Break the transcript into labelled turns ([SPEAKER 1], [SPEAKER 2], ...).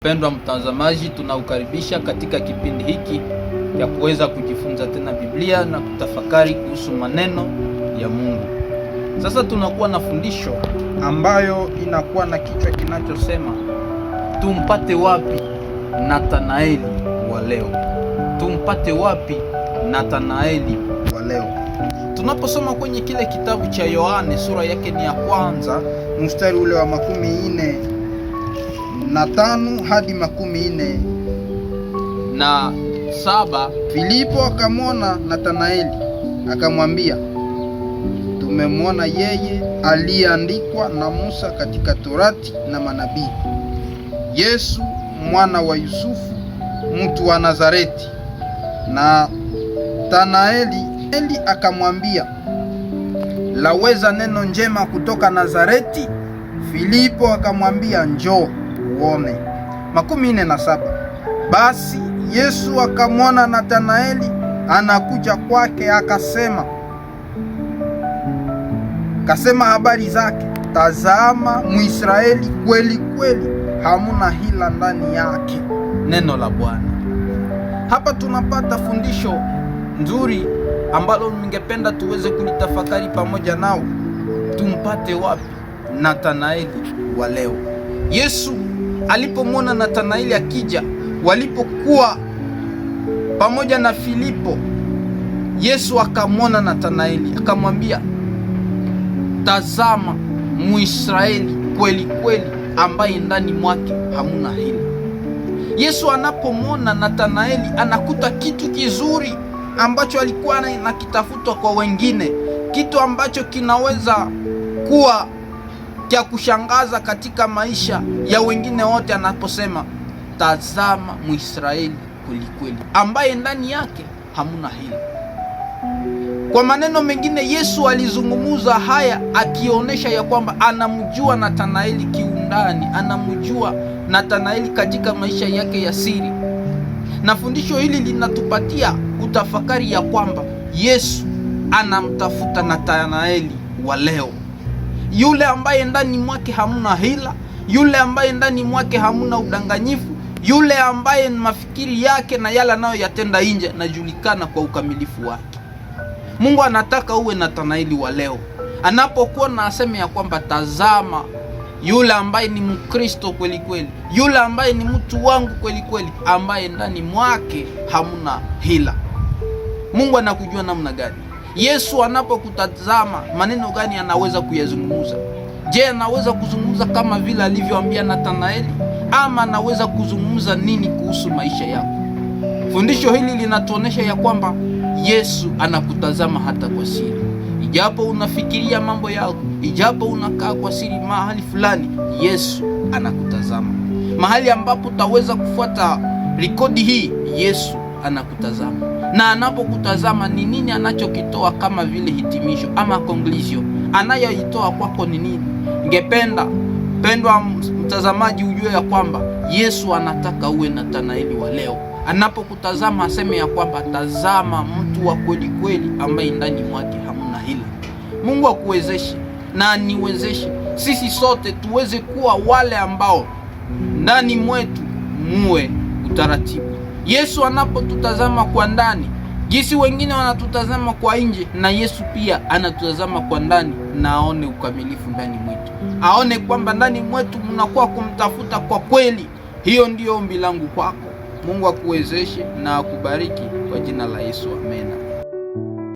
[SPEAKER 1] Mpendwa mtazamaji, tunaukaribisha katika kipindi hiki ya kuweza kujifunza tena Biblia na kutafakari kuhusu maneno ya Mungu. Sasa tunakuwa na fundisho ambayo inakuwa na kichwa kinachosema tumpate wapi Nathanaeli wa leo? Tumpate wapi Nathanaeli wa leo? Tunaposoma kwenye kile kitabu cha Yohane sura yake ni ya kwanza
[SPEAKER 2] mstari ule wa 45 hadi
[SPEAKER 1] 47,
[SPEAKER 2] Filipo akamwona Nathanaeli akamwambia, tumemwona yeye aliyeandikwa na Musa katika Torati na manabii, Yesu mwana wa Yusufu, mtu wa Nazareti. Na Nathanaeli akamwambia, laweza neno njema kutoka Nazareti? Filipo akamwambia, njoo uone. 47 Basi Yesu akamwona Nathanaeli anakuja kwake, akasema habari zake, tazama Mwisraeli kweli kweli, hamuna hila ndani yake.
[SPEAKER 1] Neno la Bwana. Hapa tunapata fundisho nzuri ambalo ningependa tuweze kulitafakari pamoja nao. Tumpate wapi Nathanaeli wa leo? Yesu alipomwona Nathanaeli akija, walipokuwa pamoja na Filipo, Yesu akamwona Nathanaeli akamwambia, tazama Muisraeli kweli kweli, ambaye ndani mwake hamuna hila. Yesu anapomwona Nathanaeli anakuta kitu kizuri ambacho alikuwa nakitafuta kwa wengine, kitu ambacho kinaweza kuwa cha kushangaza katika maisha ya wengine wote, anaposema tazama Mwisraeli kwelikweli, ambaye ndani yake hamuna hila. Kwa maneno mengine, Yesu alizungumza haya akionyesha ya kwamba anamjua Nathanaeli kiundani, anamjua Nathanaeli katika maisha yake ya siri. Na fundisho hili linatupatia utafakari ya kwamba Yesu anamtafuta Nathanaeli wa leo, yule ambaye ndani mwake hamuna hila, yule ambaye ndani mwake hamuna udanganyifu, yule ambaye mafikiri yake na yale anayoyatenda nje najulikana kwa ukamilifu wake. Mungu anataka uwe Nathanaeli wa leo, anapokuwa na aseme ya kwamba tazama yule ambaye ni Mkristo kweli kweli, yule ambaye ni mtu wangu kweli kweli, ambaye ndani mwake hamuna hila. Mungu anakujua namna gani? Yesu anapokutazama maneno gani anaweza kuyazungumza? Je, anaweza kuzungumza kama vile alivyoambia Nathanaeli, ama anaweza kuzungumza nini kuhusu maisha yako? Fundisho hili linatuonesha ya kwamba Yesu anakutazama hata kwa siri. Ijapo unafikiria mambo yako, ijapo unakaa kwa siri mahali fulani, Yesu anakutazama. Mahali ambapo utaweza kufuata rekodi hii, Yesu anakutazama. Na anapokutazama ni nini anachokitoa kama vile hitimisho ama conclusion anayoitoa kwako ni nini? Ningependa pendwa mtazamaji, ujue ya kwamba Yesu anataka uwe Nathanaeli wa leo. Anapokutazama aseme ya kwamba tazama mtu wa kweli kweli, ambaye ndani mwake hamna hila. Mungu akuwezeshe na aniwezeshe sisi sote tuweze kuwa wale ambao ndani mwetu muwe utaratibu. Yesu anapotutazama kwa ndani, jinsi wengine wanatutazama kwa nje, na Yesu pia anatutazama kwa ndani, na aone ukamilifu ndani mwetu, aone kwamba ndani mwetu mnakuwa kumtafuta kwa kweli. Hiyo ndiyo ombi langu kwako. Mungu akuwezeshe na akubariki kwa jina la Yesu, amena.